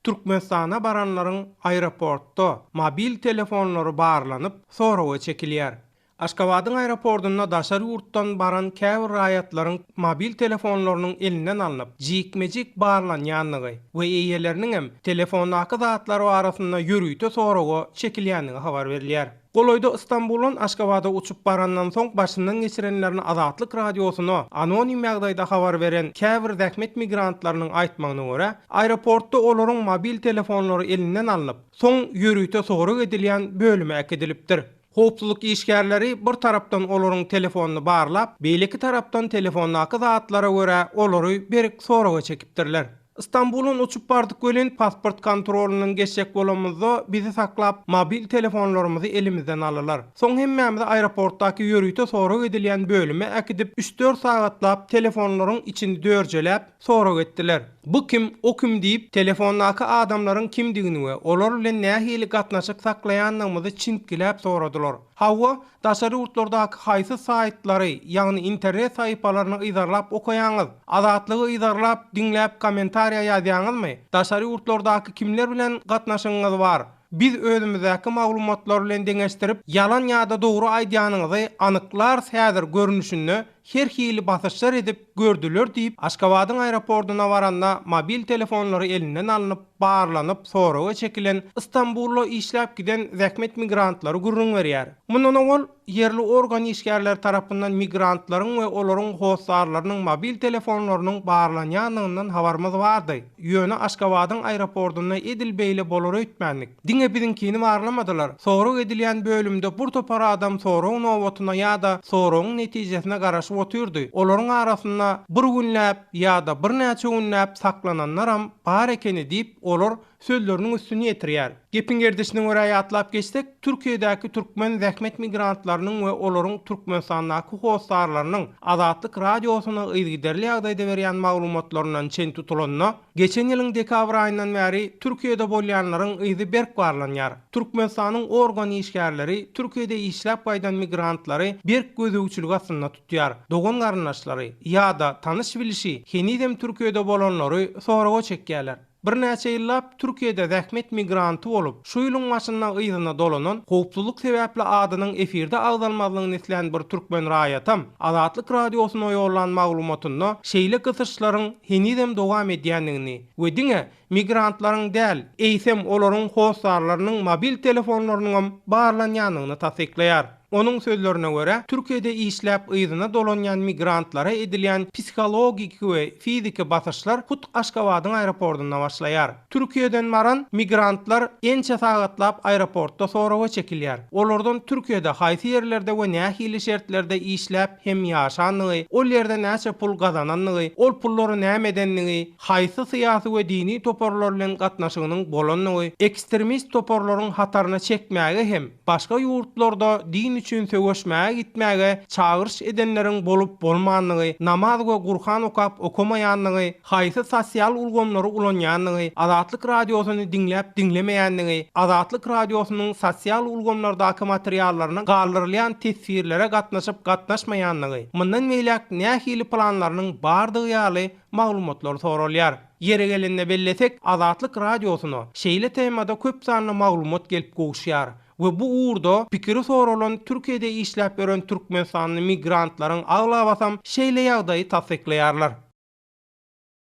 Türkmenistana baranlaryň aeroportda mobil telefonlary barlanyp, soraga çekilýär. Aşgabadyň aeroportunda daşary ýurtdan baran käbir raýatlaryň mobil telefonlarynyň elinden alnyp, jikme-jik barlanýandygy we eýeleriniňem telefondaky zatlar barasynda ýörite soraga çekilýändigi habar berilýär. Golaýda Stambuldan Aşgabada uçup barandan soň başyndan geçirenlerini Azatlyk Radiosyna anonim ýagdaýda habar beren käbir zähmet migrantlarynyň aýtmagyna görä, aeroportda olaryň mobil telefonlary elinden alnyp, soň ýörite sorag edilýän bölüme äkidilipdir. Howpsuzlyk işgärleri bir tarapdan olaryň telefonyny barlap, beýleki tarapdan telefondaky zatlara görä olary berk soraga çekipdirler. Stambuldan uçup bardyk welin, pasport kontrolyndan geçjek bolamyzda bizi saklap, mobil telefonlarymyzy elimizden aldylar. Soň hemmämizi aeroportdaky ýörite sorag edilýän bölüme äkidip, üç-dört sagatlap telefonlaryň içini dörjeläp, sorag etdiler. Bu kim, o kim diýip, telefondaky adamlaryň kimdigini we olar bilen nähili gatnaşyk saklaýandygymyzy çintgiläp soradylar. Hawa, daşary ýurtlardaky haýsy saýtlary, ýagny internet sahypalaryny yzarlap okaýaňyz? Azatlygy yzarlap, diňläp kommentariýa ýazýaňyzmy? Daşary ýurtlardaky kimler bilen gatnaşygyňyz bar? Biz özümizdäki maglumatlar bilen deňeşdirip, ýalan ýa-da dogry aýdýanyňyzy anyklarys häzir görnüşinde her hili basyşlar edip gördüler diýip, Aşgabadyň aeroportuna baranda mobil telefonlary elinden alnyp, barlanyp, soraga çekilen Stambulda işläp giden zähmet migrantlary gürrüň berýär. Mundan owal, ýerli organ işgärleri tarapyndan migrantlaryň we olaryň hossarlarynyň mobil telefonlarynyň barlanýandygyndan habarymyz bardy. Ýöne Aşgabadyň aeroportunda edil beýle bolar öýtmändik. Diňe biziňkini barlamadylar. Sorag edilýän bölümde bir topar adam sorag nobatyna ýa-da soragyň netijesine garaşyp otyrdy. Olaryň arasynda bir günläp ýa-da birnäçe günläp saklananlaram bar ekeni diýip, olar sözleriniň üstüni ýetirýär. Gepiň gerdişine görä ýatlap geçsek, Türkiýedäki türkmen zähmet migrantlarynyň we olaryň Türkmenistandaky hossarlarynyň Azatlyk Radiosyna yzygiderli ýagdaýda berýän maglumatlaryndan çen tutulanda, geçen ýylyň dekabr aýyndan bäri Türkiýede bolýanlaryň yzy berk barlanýar. Türkmenistanyň organ işgärleri Türkiýede işläp gaýdan migrantlary berk gözegçilik astynda tutýar. Dogan-garyndaşlary ýa-da tanyş-bilişi henizem Türkiýede bolanlary soraga çekýärler. Birnäçe ýyllap Türkiýede zähmet migranty bolup, şu ýylyň başynda yzyna dolanan, howpsuzlyk sebäpli adynyň efirde agzalmazlygyny islän bir türkmen raýatam Azatlyk Radiosyna ýollan maglumatynda şeýle gysyşlaryň henizem dowam edýändigini we diňe migrantlaryň däl, eýsem olaryň hossarlarynyň mobil telefonlarynyňam barlanýandygyny tassyklaýar. Onuň sözlerine görä, Türkiýede işläp yzyna dolanýan migrantlara edilýän psihologiki we fiziki basyşlar hut Aşgabadyň aeroportynda başlaýar. Türkiýeden baran migrantlar ençe sagatlap aeroportda soraga çekilýär. Olardan Türkiýede haýsy ýerlerde we nähili şertlerde işläp hem ýaşandygy, ol ýerde näçe pul gazanandygy, ol pullary näme edendigi, haýsy syýasy we dini toparlar bilen gatnaşygynyň bolandygy, ekstremist toparlaryň hataryna çekmäge hem Başga ýurtlarda din üçin söweşmäge gitmäge çagyryş edenleriň bolup-bolmandygy, namaz we Gurhan okap okamaýandygy, haýsy sosial ulgamlary ulanýandygy, Azatlyk Radiosyny diňläp-diňlemeýändigi, Azatlyk Radiosynyň sosial ulgamlardaky materiallaryna galdyrylýan teswirlere gatnaşyp-gatnaşmaýandygy, mundan beýläk nähili planlarynyň bardygy ýaly maglumatlar soralýar. Ýeri gelende bellesek, Azatlyk Radiosyna şeýle temada köp sanly maglumat gelip gowuşýar we bu ugurda pikiri soralan Türkiýede işläp ýören türkmenistanly migrantlaryň aglabasam şeýle ýagdaýy tassyklaýarlar.